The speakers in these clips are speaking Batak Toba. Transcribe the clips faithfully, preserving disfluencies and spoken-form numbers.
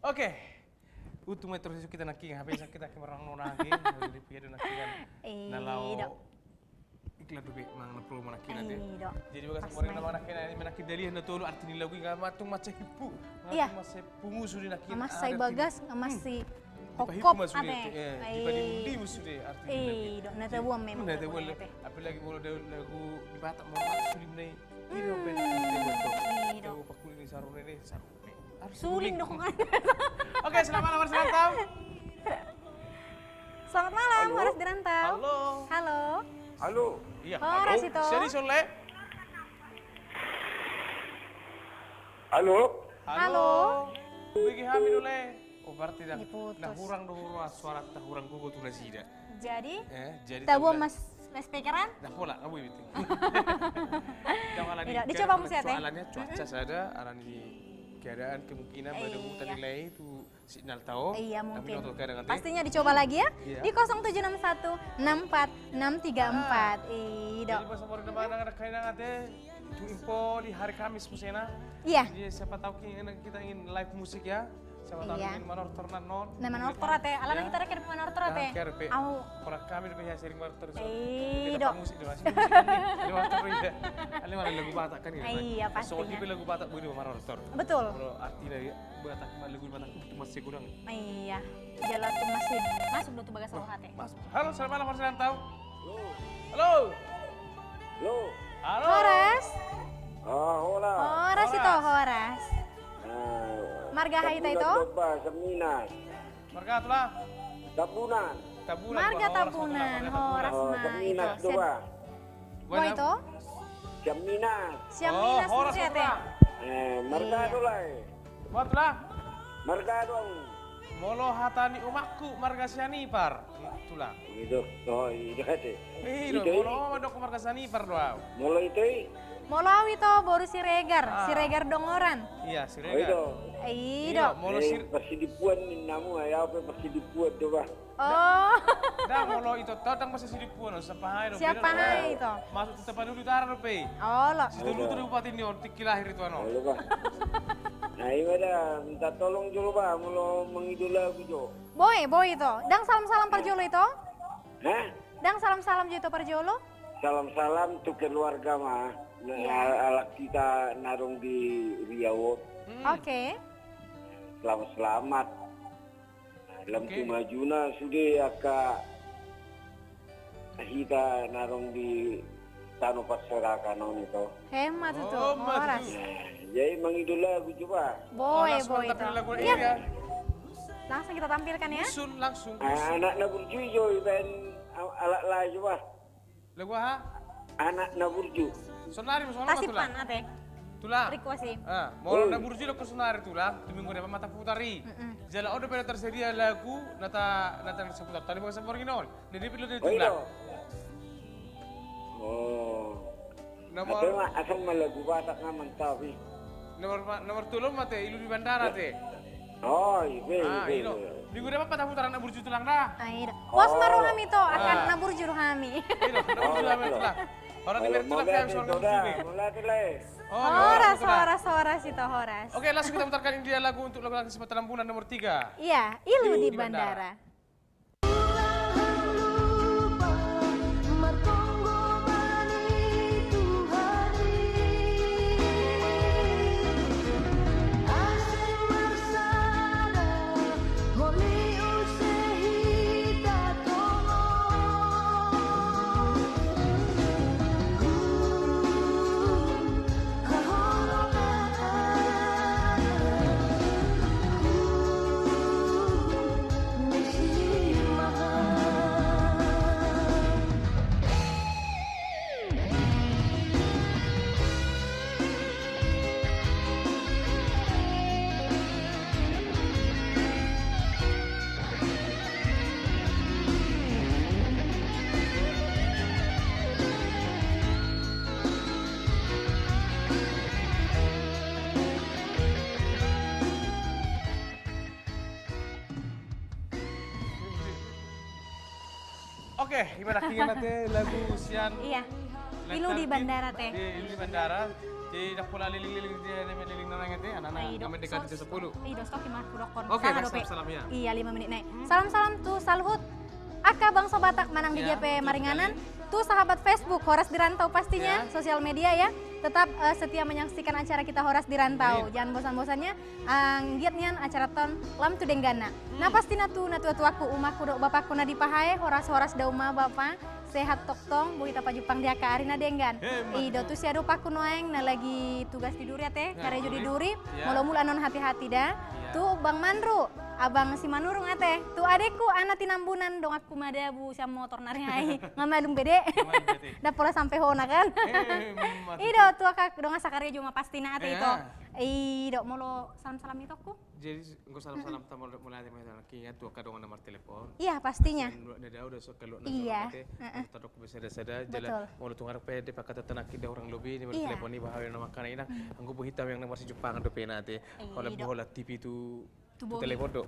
Oke. Untung ma terus hita nangkin, hape sangkit hita marang nona nangkin, jadi piga do nangkin. Na laho iklan dope manang na promo nangkin ate. Jadi bagas mori na manang nangkin, manang nangkin dalihan na tolu arti ni lagu i, nga mansai hippu, nga mansai pungu sude nangkin. Nga mansai bagas, nga mansai hopkop ate. Dipalimu-limu sude arti ni lagu i. Na tabuan memang. Na tabuan. Apalagi molo lagu di Batak molo suling nai. Ida open. Ida. Pakuli ni sarune ni sarune. Suling do kan. Oke, selamat malam, Horas di Rantau. Selamat malam, Horas di Rantau. Halo. Halo. Halo. Iya, horas ito. Siapa di sana? Halo. Halo. Halo. Hubege hami do le. Oh, berarti dah. Diputus. Nah, hurang do hurang suara, hurang gogo tu nasida. Jadi, eh, jadi tabuan ma loudspeakeran? Dah pola, kamu itu. Dicoba musik ate. Soalnya cuaca sada, alani keadaan kemungkinan pada hutan nilai itu signal tau. Iya, mungkin. Pastinya dicoba lagi ya. Iya. Di kosong tujuh enam satu enam empat enam tiga empat. Ido. Jadi pas mau ada mana ada kain ate, itu info di hari Kamis musena. Iya. Jadi siapa tahu kita ingin live musik ya. Siapa tahu ingin manortor na non. Na manortor ate, alana hita rek manortor ate. Au. Horas hami do biasa sering manortor. Ido. Musik do masih musik. Ada manortor ida. Ada mana lagu Batak kan gitu. Iya, pasti. Soalnya lagu Batak boleh manortor. Betul. Kalau artinya Batak, lagu Batak itu masih kurang. Iya. Jala tu masih masuk do tu bagas roha ate. Masuk. Halo, selamat malam, Horas di Rantau. Halo. Halo. Halo. Horas. Ah, horas. Horas ito, horas. Marga aha hita ito? Siap Minas. Marga Tulang. Tambunan. Tambunan. Marga Tambunan, horas ma ito. Siap Minas. Siap Minas. Siap Minas, horas ma ito. Eh, marga Tulang. Marga Tulang. Marga Tulang. Molo hata ni umakku marga Sianipar. Tulang. Ido, oh, ido ate. Ido, molo au mandok marga Sianipar do au. Molo ito i? Molo au ito boru Siregar, Siregar Dongoran. Iya, Siregar. Ido. Molo Parsidipuan ninnamu, ai au pe Parsidipuan do bah. Oh. Ndang, molo ito tau ndang Parsidipuan, Siapahi do. Siapahi ito. Masuk tu Tapanuli Utara dope. Olo. Sitolu tu kabupaten ni on, tingki lahir ito ano. Olo bah. Nah, ima da, minta tolong jolo bah, molo mangido lagu jo. Boi, boi ito. Ndang salam-salam parjolo ito? Hah? Ndang salam-salam jo ito parjolo? Salam-salam tu keluarga ma. Alak hita na adong di Riau on. Oke. Selamat-selamat. Lam tu majuna sude angka hita na adong di tano parserahan on ito. Hemat ito, horas. Jadi mangido lagu jo bah. Boi, boi ito. Iya. Langsung kita tampilkan ya. Langsung. Anak na burju jo ibaen alak lai jo bah. Lagu aha? Anak na burju. Sonari ma sonari ma Tulang. Tasipan ate. Tulang. Request i. Molo na burju do sonari Tulang, tu minggu depan ma taputar i. Jala on do pe tersedia lagu na ta, na ta seputar tadi bagas saporgin on. Jadi pilih dari Tulang. Oh. Nomor, asal ma lagu Batak nga mantap i. Nomor tolu ma ate, Ilu di Bandara ate. Oh, ibe, ibe. Minggu depan ma taputar Anak Burju Tulang da. Puas ma rohami ito, akan Anak Burju rohami. Anak Burju rohami Tulang. Orang di Tulang. Horas, horas, horas ito, horas. Oke, langsung kita putarkan ini dia lagu untuk lagu Sipatambunan nomor tiga. Iya, Ilu di Bandara. Oke, ima nangkin ate lagu sian Ilu di Bandara ate. Ilu di Bandara. Jadi, ndang pola liling-liling dia, dia liling na nang ate, anak-anak, i do, kami dekat so-, di sepuluh. I do, stok i ma hudokkon. Oke, salam dope. Salam, salam, ya. Iya, lima menit nai. Hmm. Salam-salam tu saluhut angka bangso Batak manang di dia pe maringanan. Iya, betul sekali. Tu sahabat Facebook, Horas di Rantau pastinya, iya, sosial media ya. Tetap, eh, setia menyaksikan acara kita Horas di Rantau. Iya. Jangan bosan-bosannya, anggiat nian acaraton lam tu dengganna. Hmm. Na pastina tu natua-tuaku, umakku dohot bapakku na dipahae, horas-horas do ma bapa. Sehat tongtong, boi tapajumpang di angka ari na denggan. Emma tutu. I do, tu si adopanku nuaeng na lagi tugas di duri ate, ya, karejo di duri. Duri. Ya. Molo mulak annon hati-hati da. Iya. Tu Bang Manru, Abang Simanurung ate. Tu adekku Ana Tinambunan, donganku madabu sian motor na rihai. Nga malum be de. Nga malum be de. Ndang pola sampe hona kan. Emma tutu. I do, tu angka dongan sakarejo ma pastina ate, eh, ito. Ah. I do, molo salam-salam itongku. Jadi, enggo salam-salam, hmm, tama, mauliate ma hita nangkin tu angka dongan na martelepon. Iya, pastinya. Sian luat na dao do, so angka luat na dao ate. Iya. Heeh. Tadok be sada-sada, jala, betul, molo tung arek pe di pakatan nangkin da hurang lobi, iya, ni martelepon i bahawe na mangkana inang, hmm, anggo boi hita yang na marsijumpangan dope na ate. Iya, holan, iya, boha holan T V tu, tu, tu bohi, telepon do.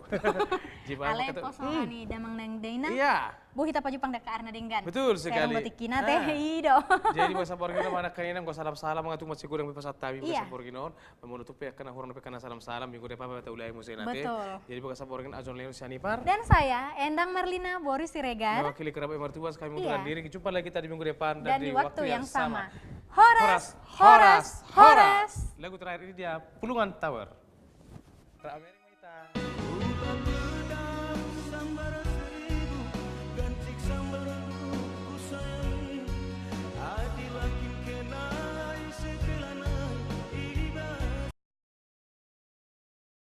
Jadi bahawe alai pakatan, poso, hmm, ni damang nang dainang. Iya. Boi tapajumpang di angka ari na denggan. Betul sekali. Sai ronggo tingkina ate, ah, i do. Jadi, masa borngin on, mangkana inang, anggo salam-salam, angka tung mansai godang be pasahat hami, iya, masa borngin on. Molo tung pe angka na hurang dope angka na salam-salam, minggu depan ma taulahon muse na ate. Betul. Jadi, bagas saborngin, ajon leon sianipar. Dan saya, Endang Marlina, boru Siregar. Mewakili kerabat yang bertugas, kami, iya, mengundurkan diri. Jumpa lagi kita di minggu depan dan di waktu yang sama. Dan di waktu yang sama. Horas, horas, horas, horas. Lagu terakhir ini dia Pulungan Tower. Tra Amerika.